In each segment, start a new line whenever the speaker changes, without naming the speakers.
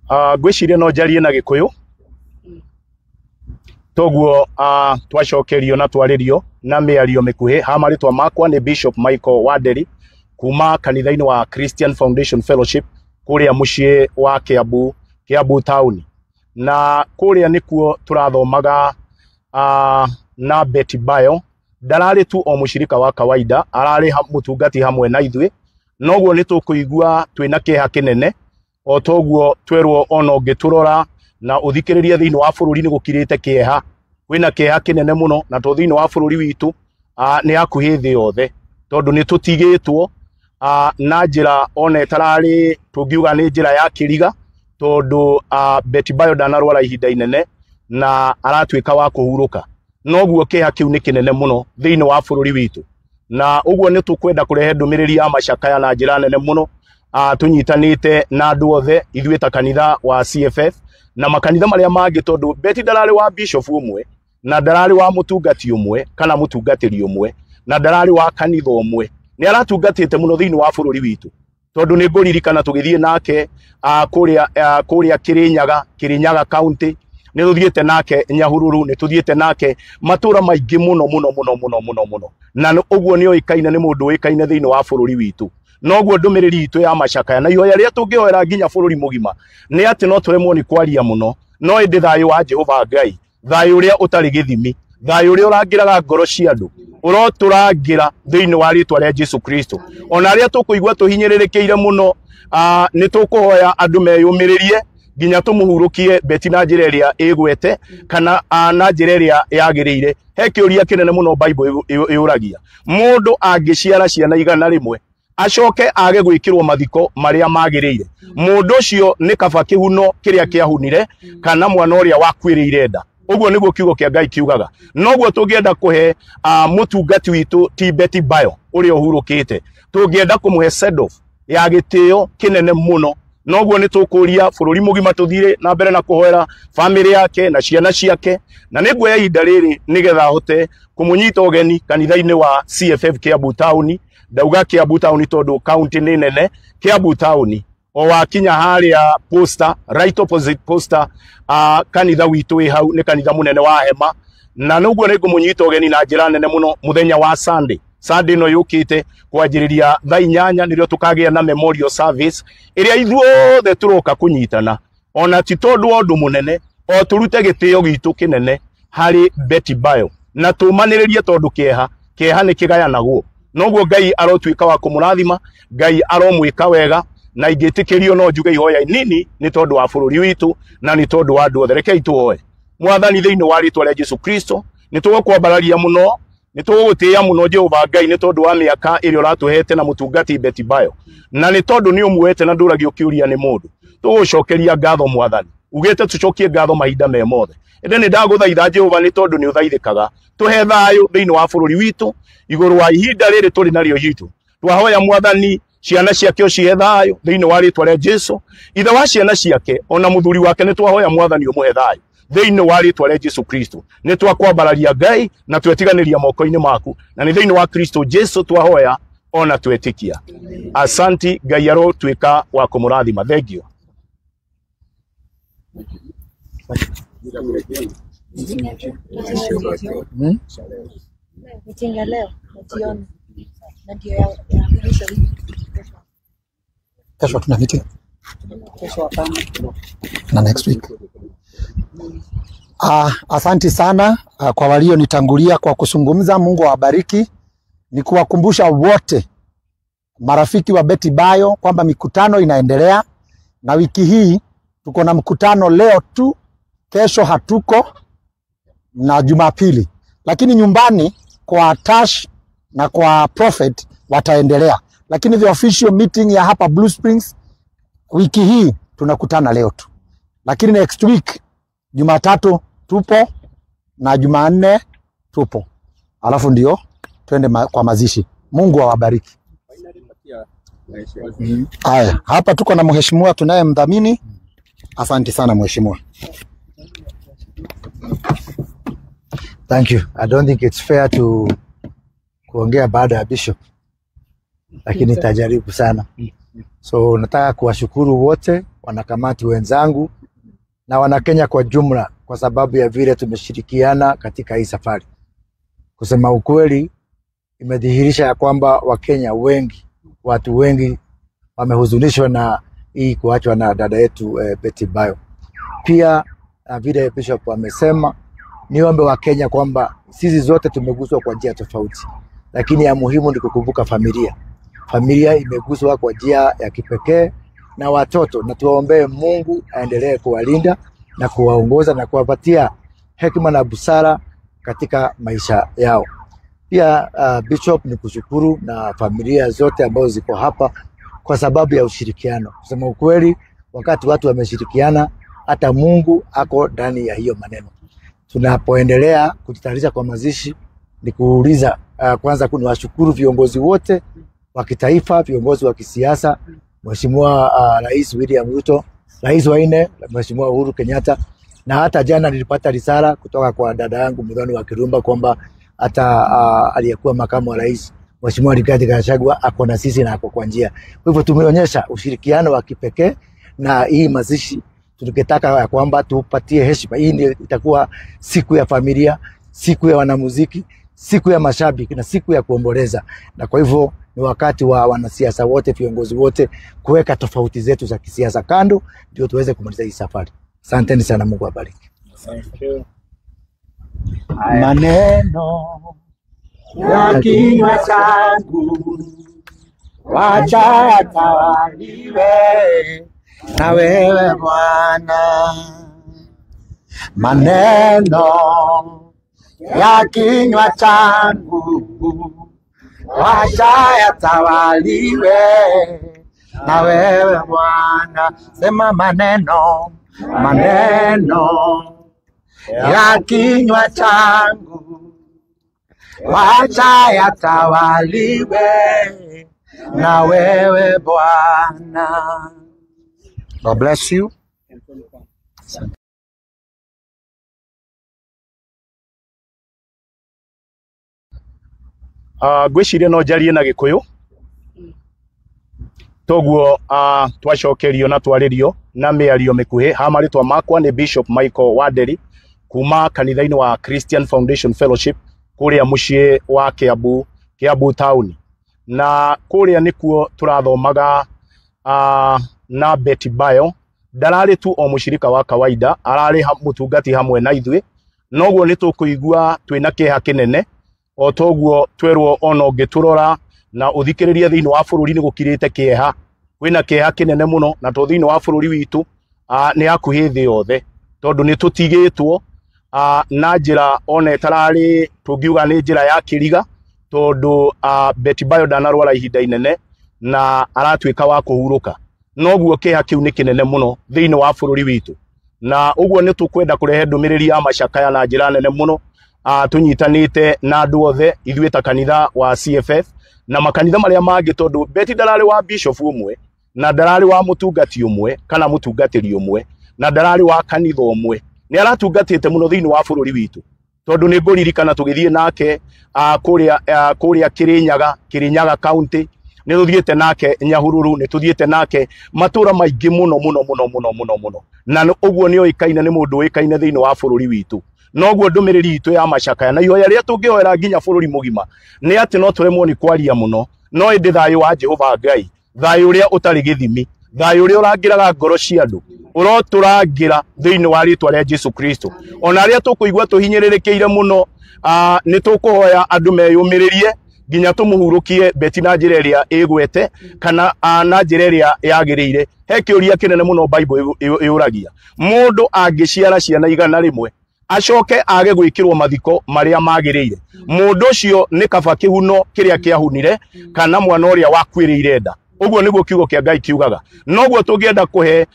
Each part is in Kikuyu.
Ngwĩciria no njarie na Gĩkũyũ toguo twacokerio na twarĩrio na mĩario mĩkuhĩ. Ha marĩtwa makwa nĩ Bishop Michael Wanderi kuma kanitha-inĩ wa Christian Foundation Fellowship kũrĩa mũciĩ wa Kiambu, Kiambu town, na kũrĩa nĩkuo tũrathomaga na Betty Bayo. Ndararĩ tu o mũshirika wa kawaida, ararĩ mũtungati hamwe na ithuĩ, noguo nĩ tũkũigua twĩna kĩeha kĩnene o toguo twerwo ona ũngĩtũrora na ũthikĩrĩrie thĩinĩ wa bũrũri nĩ gũkirĩte kĩeha, kwĩna kĩeha kĩnene mũno, na to thĩinĩ wa bũrũri witũ nĩ hakuhĩ thĩ yothe, tondũ nĩ tũtigĩtwo na njĩra ona ĩtararĩ tũngiuga nĩ njĩra ya kĩriga, tondũ Betty Bayo ndanarwara ihinda inene na aratuĩka wa kũhurũka. Noguo kĩeha kĩu nĩ kĩnene mũno thĩinĩ wa bũrũri witũ, na ũguo nĩ tũkwenda kũrehe ndũmĩrĩri ya macakaya na njĩra nene mũno, tũnyitanĩte na andũ othe ithuĩ ta kanitha wa CFF na makanitha marĩa mangĩ, tondũ Betty ndararĩ wa bishop ũmwe na ndararĩ wa mũtungati ũmwe kana mũtungatĩri ũmwe na ndararĩ wa kanitha ũmwe, nĩ aratungatĩte mũno thĩinĩ wa bũrũri witũ, tondũ nĩ ngũririkana tũgĩthiĩ nake kũrĩa Kirinyaga, Kirinyaga county, nĩ tũthiĩte nake Nyahururu, nĩ tũthiĩte nake matũra maingĩ mũno mũno mũno mũno mũno mũno, na ũguo nĩ oĩkaine, nĩ mũndũ ũĩkaine thĩinĩ wa bũrũri witũ. Noguo ndũmĩrĩri itũ ya macakaya na ihoya rĩrĩa tũngĩhoera nginya bũrũri mũgima nĩ atĩ no tũremwo nĩ kwaria mũno, no ĩndĩ thayũ wa Jehova Ngai, thayũ ũrĩa ũtarĩ gĩthimi, thayũ ũrĩa ũrangĩraga ngoro cia andũ, ũrotũrangĩra thĩinĩ wa rĩtwa rĩa Jesu Kristo. Ona arĩa tũkũigua tũhinyĩrĩrĩkĩire mũno, nĩ tũkũhoya andũ meyũmĩrĩrie nginya tũmũhurũkie Betty na njĩra ĩrĩa ĩgwete kana na njĩra ĩrĩa yagĩrĩire. He kĩũria kĩnene mũno Bible ĩũragia, mũndũ angĩciara ciana 100 acoke age gwĩkĩrwo mathiko marĩa magĩrĩire, mũndũ ũcio nĩ kaba kĩhuno kĩrĩa kĩahunire kana mwana ũrĩa wakuĩrĩire nda. Ũguo nĩguo kiugo kĩa Ngai kiugaga. Noguo tũngĩenda kũhe mũtungati witũ ti Betty Bayo ũrĩa ũhurũkĩte, tũngĩenda kũmũhe send off ya gĩtĩo kĩnene mũno. Noguo nĩ tũkũria bũrũri mũgima tũthire na mbere na kũhoera famĩlĩ yake na ciana ciake, na nĩ nguoya ihinda rĩrĩ nĩgetha hote kũmũnyita ũgeni kanitha-inĩ wa CFF Kiambu Town. Ndauga Kiambu Town tondũ county nĩ nene, Kiambu Town o wakinya harĩa Posta, right opposite Posta, kanitha witũ wĩ hau, nĩ kanitha mũnene wa hema, na noguo nĩ ngũmũnyita ũgeni na njĩra nene mũno mũthenya wa Sunday. Sunday ĩno yũkĩte kwanjĩrĩria thaa 8 nĩrĩo tũkagĩa na memorial service ĩrĩa ithuothe tũroka kũnyitana, ona ti tondũ wa ũndũ mũnene, o tũrute gĩtĩo gitũ kĩnene harĩ Betty Bayo na tũmanĩrĩrie, tondũ kĩeha kĩeha nĩ kĩgayanagwo. Noguo Ngai arotuĩka wa kũmũrathima, Ngai aromwĩka wega, na ingĩtĩkĩrio no njuge ihoya inini nĩ tondũ wa bũrũri witũ na nĩ tondũ wa andũ othe. Rekei tũhoe. Mwathani, thĩinĩ wa rĩtwa rĩa Jesu Kristo, nĩ tũgũkwambararia mũno, nĩ tũgũgũtĩĩa mũno Jehova Ngai nĩ tondũ wa mĩaka ĩrĩa ũratũhete na mũtungati Betty Bayo, na nĩ tondũ nĩ ũmuoete na ndũragio kĩũria nĩ mũndũ. Tũgũcokeria ngatho Mwathani, ugĩte tũcokie ngatho mahinda me mothe. Ĩndĩ nĩ ndagũthaitha Jehova nĩ tondũ nĩ ũthaithĩkaga, tũhe thayũ thĩinĩ wa bũrũri witũ igũrũ wa ihinda rĩrĩ tũrĩ narĩo hitũ. Twahoya Mwathani ciana ciake ũcihe thayũ thĩinĩ wa rĩtwa rĩa Jesu. Ithe wa ciana ciake ona mũthuri wake nĩ twahoya Mwathani ũmũhe thayũ thĩinĩ wa rĩtwa rĩa Jesu Kristo. Nĩ twakwambararia Ngai na twetiganĩria moko-inĩ maku, na nĩ thĩinĩ wa Kristo Jesu twahoya ona twetĩkia. Asanti, Ngai arotuĩka wa kũmũrathima. Thank you.
Meeting ya leo na jioni na ndio ya mwisho hii.
Kesho tuna meeting.
Kesho hapana.
Na next week. Asanti sana kwa walionitangulia kwa kuzungumza. Mungu awabariki. Ni kuwakumbusha wote marafiki wa Betty Bayo kwamba mikutano inaendelea, na wiki hii tuko na mkutano leo tu, kesho hatuko na Jumapili. Lakini nyumbani kwa Tash na kwa Prophet wataendelea. Lakini the official meeting ya hapa Blue Springs wiki hii tunakutana leo tu. Lakini next week Jumatatu tupo na Jumanne tupo. Alafu ndio twende kwa mazishi. Mungu awabariki. Haya, hapa tuko na mheshimiwa tunayemdhamini. Asante sana mheshimiwa.
Thank you. I don't think it's fair to kuongea baada ya bishop, lakini nitajaribu sana. So nataka kuwashukuru wote wanakamati wenzangu na Wanakenya kwa jumla kwa sababu ya vile tumeshirikiana katika hii safari. Kusema ukweli, imedhihirisha ya kwamba Wakenya wengi, watu wengi wamehuzunishwa na hii kuachwa na dada yetu Betty Bayo. Pia na vile Bishop amesema, niombe Wakenya kwamba sisi zote tumeguswa kwa njia tofauti, lakini ya muhimu ni kukumbuka familia. Familia imeguswa kwa njia ya kipekee na watoto, na tuwaombee Mungu aendelee kuwalinda na kuwaongoza na kuwapatia hekima na busara katika maisha yao. Pia Bishop, ni kushukuru na familia zote ambazo ziko hapa kwa sababu ya ushirikiano. Kusema ukweli, wakati watu wameshirikiana, hata Mungu ako ndani ya hiyo maneno. Tunapoendelea kujitayarisha kwa mazishi, ni kuuliza kwanza niwashukuru viongozi wote wa kitaifa, viongozi wa kisiasa, Mheshimiwa Rais William Ruto, Rais wa nne Mheshimiwa Uhuru Kenyatta, na hata jana nilipata risala kutoka kwa dada yangu Muthoni wa Kirumba kwamba hata aliyekuwa makamu wa rais Mheshimiwa Rigathi Gachagua ako na sisi na ako kwa njia. Kwa hivyo tumeonyesha ushirikiano wa kipekee na hii mazishi tukitaka ya kwamba tupatie heshima. Hii ndio itakuwa siku ya familia, siku ya wanamuziki, siku ya mashabiki na siku ya kuomboleza. Na kwa hivyo ni wakati wa wanasiasa wote, viongozi wote kuweka tofauti zetu za kisiasa kando, ndio tuweze kumaliza hii safari. Asanteni sana, Mungu awabariki.
Maneno ya kinywa changu wacha yatawaliwe na wewe Bwana. Maneno ya kinywa changu wacha yatawaliwe na wewe Bwana. Sema maneno, maneno ya kinywa changu wacha yatawaliwe na wewe Bwana. God bless you.
Ngwĩciria no njarie na Gĩkũyũ toguo twacokerio na twarĩrio na mĩario mĩkuhĩ. Ha marĩtwa makwa nĩ Bishop Michael Wanderi kuma kanitha-inĩ wa Christian Foundation Fellowship kũrĩa mũciĩ wa Kiambu, Kiambu town, na kũrĩa nĩkuo tũrathomaga na Betty Bayo. Ndararĩ tu o mũshirika wa kawaida, ararĩ mũtungati hamwe na ithuĩ, noguo nĩ tũkũigua twĩna kĩeha kĩnene o toguo twerwo ona ũngĩtũrora na ũthikĩrĩrie thĩinĩ wa bũrũri nĩ gũkirĩte kĩeha, kwĩna kĩeha kĩnene mũno, na to thĩinĩ wa bũrũri witũ nĩ hakuhĩ thĩ yothe, tondũ nĩ tũtigĩtwo na njĩra ona ĩtararĩ tũngiuga nĩ njĩra ya kĩriga, tondũ Betty Bayo ndanarwara ihinda inene na aratuĩka wa kũhurũka. Noguo kĩeha kĩu nĩ kĩnene mũno thĩinĩ wa bũrũri witũ, na ũguo nĩ tũkwenda kũrehe ndũmĩrĩri ya macakaya na njĩra nene mũno, tũnyitanĩte na andũ othe ithuĩ ta kanitha wa CFF na makanitha marĩa mangĩ, tondũ Betty ndararĩ wa bishop ũmwe na ndararĩ wa mũtungati ũmwe kana mũtungatĩri ũmwe na ndararĩ wa kanitha ũmwe, nĩ aratungatĩte mũno thĩinĩ wa bũrũri witũ, tondũ nĩ ngũririkana tũgĩthiĩ nake kũrĩa Kirinyaga, Kirinyaga county, nĩ tũthiĩte nake Nyahururu, nĩ tũthiĩte nake matũra maingĩ mũno mũno mũno mũno mũno mũno, na ũguo nĩ oĩkaine, nĩ mũndũ ũĩkaine thĩinĩ wa bũrũri witũ. Noguo ndũmĩrĩri itũ ya macakaya na ihoya rĩrĩa tũngĩhoera nginya bũrũri mũgima nĩ atĩ no tũremwo nĩ kwaria mũno, no ĩndĩ thayũ wa Jehova Ngai, thayũ ũrĩa ũtarĩ gĩthimi, thayũ ũrĩa ũrangĩraga ngoro cia andũ, ũrotũrangĩra thĩinĩ wa rĩtwa rĩa Jesu Kristo. Ona arĩa tũkũigua tũhinyĩrĩrĩkĩire mũno, nĩ tũkũhoya andũ meyũmĩrĩrie nginya tũmũhurũkie Betty na njĩra ĩrĩa ĩgwete kana na njĩra ĩrĩa yagĩrĩire. He kĩũria kĩnene mũno Bible ĩũragia, mũndũ angĩciara ciana 100 acoke age gwĩkĩrwo mathiko marĩa magĩrĩire, mũndũ ũcio nĩ kaba kĩhuno kĩrĩa kĩahunire kana mwana ũrĩa wakuĩrĩire nda. Ũguo nĩguo kiugo kĩa Ngai kiugaga. Noguo tũngĩenda kũhe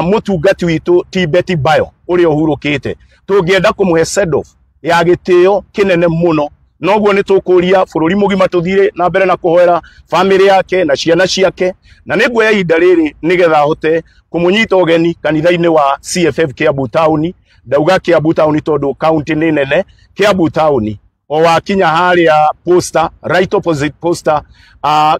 mũtungati witũ ti Betty Bayo ũrĩa ũhurũkĩte, tũngĩenda kũmũhe send off ya gĩtĩo kĩnene mũno. Noguo nĩ tũkũria bũrũri mũgima tũthire na mbere na kũhoera famĩlĩ yake na ciana ciake, na nĩ nguoya ihinda rĩrĩ nĩgetha hote kũmũnyita ũgeni kanitha-inĩ wa CFF Kiambu Town. Ndauga Kiambu Town tondũ county nĩ nene, Kiambu Town. O wakinya haria posta, right opposite posta,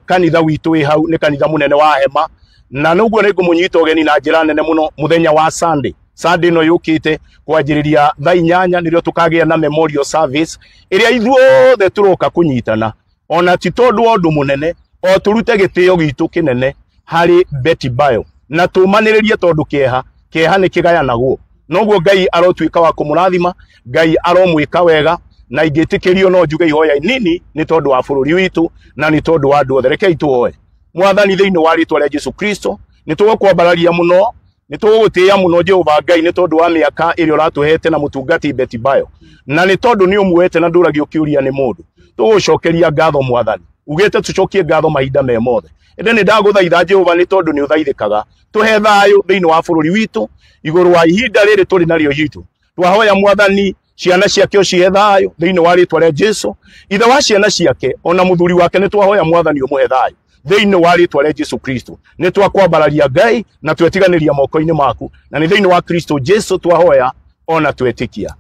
kanitha witũ wĩ hau, nĩ kanitha mũnene wa hema. Na noguo nĩ ngũmũnyita ũgeni na njĩra nene mũno mũthenya wa Sunday. Sunday ĩno yũkĩte kwanjĩrĩria thaa 8 nĩrĩo tũkagĩa na memorial service ĩrĩa ithuothe tũroka kũnyitana, ona ti tondũ wa ũndũ mũnene, o tũrute gĩtĩo gitũ kĩnene harĩ Betty Bayo na tũmanĩrĩrie, tondũ kĩeha kĩeha nĩ kĩgayanagwo. Noguo Ngai arotuĩka wa kũmũrathima, Ngai aromwĩka wega, na ingĩtĩkĩrio no njuge ihoya inini nĩ tondũ wa bũrũri witũ na nĩ tondũ wa andũ othe. Rekei tũhoe. Mwathani, thĩinĩ wa rĩtwa rĩa Jesu Kristo, nĩ tũgũkwambararia mũno, nĩ tũgũgũtĩĩa mũno Jehova Ngai, nĩ tondũ wa mĩaka ĩrĩa ũratũhete na mũtungati Betty Bayo, na nĩ tondũ nĩ ũmuoete na ndũragio kĩũria nĩ mũndũ. Tũgũcokeria ngatho Mwathani, ugĩte tũcokie ngatho mahinda me mothe. Ĩndĩ nĩ ndagũthaitha Jehova, nĩ tondũ nĩ ũthaithĩkaga, tũhe thayũ thĩinĩ wa bũrũri witũ igũrũ wa ihinda rĩrĩ tũrĩ narĩo hitũ. Twahoya Mwathani, ciana ciake ũcihe thayũ thĩinĩ wa rĩtwa rĩa Jesu. Ithe wa ciana ciake ona mũthuri wake, nĩ twahoya Mwathani ũmũhe thayũ thĩinĩ wa rĩtwa rĩa Jesu Kristo. Nĩ twakwambararia Ngai na twetiganĩria moko-inĩ maku, na nĩ thĩinĩ wa Kristo Jesu twahoya ona twetĩkia.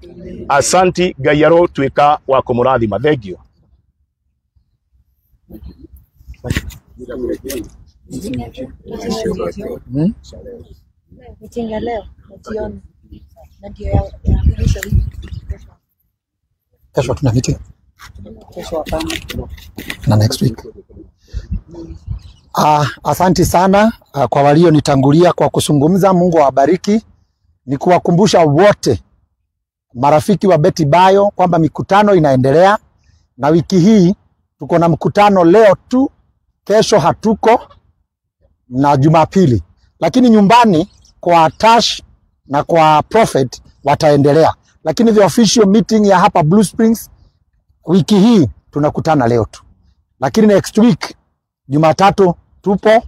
Asanti, Ngai arotuĩka wa kũmũrathima. Thank you.
Hmm?
Meeting ya leo na jioni na ndio ya mwisho hii.
Kesho tuna meeting
Kesho hapana.
na next week. Asanti sana kwa walionitangulia kwa kuzungumza. Mungu awabariki. Ni kuwakumbusha wote marafiki wa Betty Bayo kwamba mikutano inaendelea, na wiki hii tuko na mkutano leo tu, kesho hatuko na Jumapili, lakini nyumbani kwa Tash na kwa Prophet wataendelea, lakini the official meeting ya hapa Blue Springs wiki hii tunakutana leo tu, lakini next week Jumatatu tupo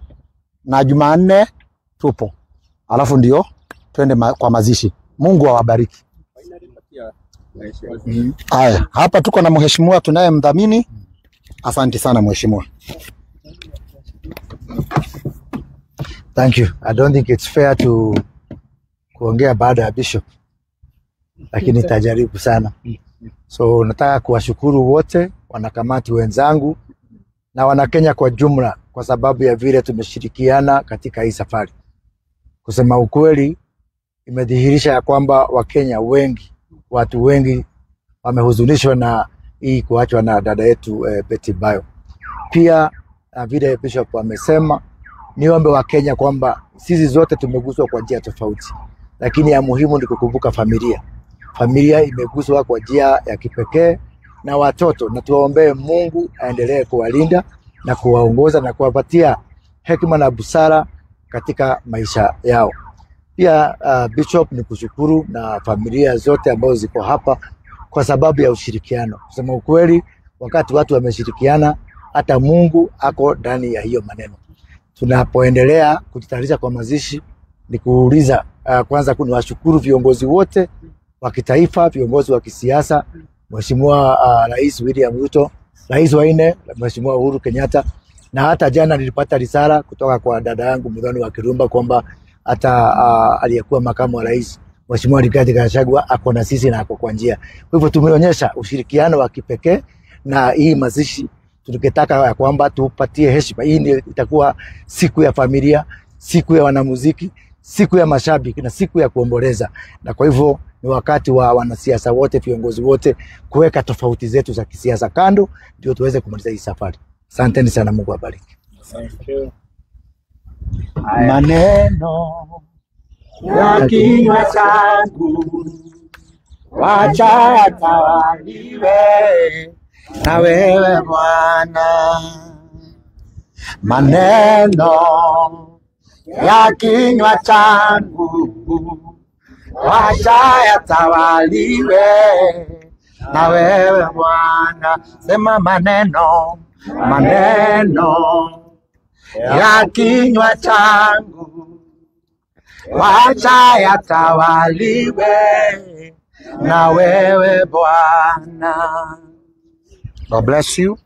na Jumanne tupo, alafu ndio twende kwa mazishi. Mungu awabariki. Haya, hapa tuko na mheshimiwa tunayemdhamini. Asante sana mheshimiwa.
Thank you. I don't think it's fair to kuongea baada ya bishop, lakini nitajaribu sana. So nataka kuwashukuru wote wanakamati wenzangu na Wanakenya kwa jumla kwa sababu ya vile tumeshirikiana katika hii safari. Kusema ukweli, imedhihirisha ya kwamba Wakenya wengi, watu wengi wamehuzunishwa na hii kuachwa na dada yetu Betty Bayo. Pia na vile Bishop amesema, niombe Wakenya kwamba sisi zote tumeguswa kwa njia tofauti, lakini ya muhimu ni kukumbuka familia. Familia imeguswa kwa njia ya kipekee na watoto, na tuwaombee Mungu aendelee kuwalinda na kuwaongoza na kuwapatia hekima na busara katika maisha yao. Pia Bishop, ni kushukuru na familia zote ambazo ziko hapa kwa sababu ya ushirikiano. Kusema ukweli, wakati watu wameshirikiana, hata Mungu ako ndani ya hiyo maneno. Tunapoendelea kujitayarisha kwa mazishi, ni kuuliza kwanza niwashukuru viongozi wote wa kitaifa, viongozi wa kisiasa, Mheshimiwa Rais William Ruto, Rais wa nne Mheshimiwa Uhuru Kenyatta, na hata jana nilipata risala kutoka kwa dada yangu Muthoni wa Kirumba kwamba hata aliyekuwa makamu wa rais Mheshimiwa Rigathi Gachagua ako na sisi na ako kwa njia. Kwa hivyo tumeonyesha ushirikiano wa kipekee na hii mazishi tukitaka ya kwamba tupatie heshima. Hii ndio itakuwa siku ya familia, siku ya wanamuziki, siku ya mashabiki na siku ya kuomboleza. Na kwa hivyo ni wakati wa wanasiasa wote, viongozi wote kuweka tofauti zetu za kisiasa kando, ndio tuweze kumaliza hii safari. Asanteni sana, Mungu awabariki.
Maneno ya kinywa changu wacha tawaliwe na wewe Bwana. Maneno ya kinywa changu wacha yatawaliwe na wewe Bwana. Sema maneno, maneno ya kinywa changu wacha yatawaliwe na wewe Bwana. God bless you.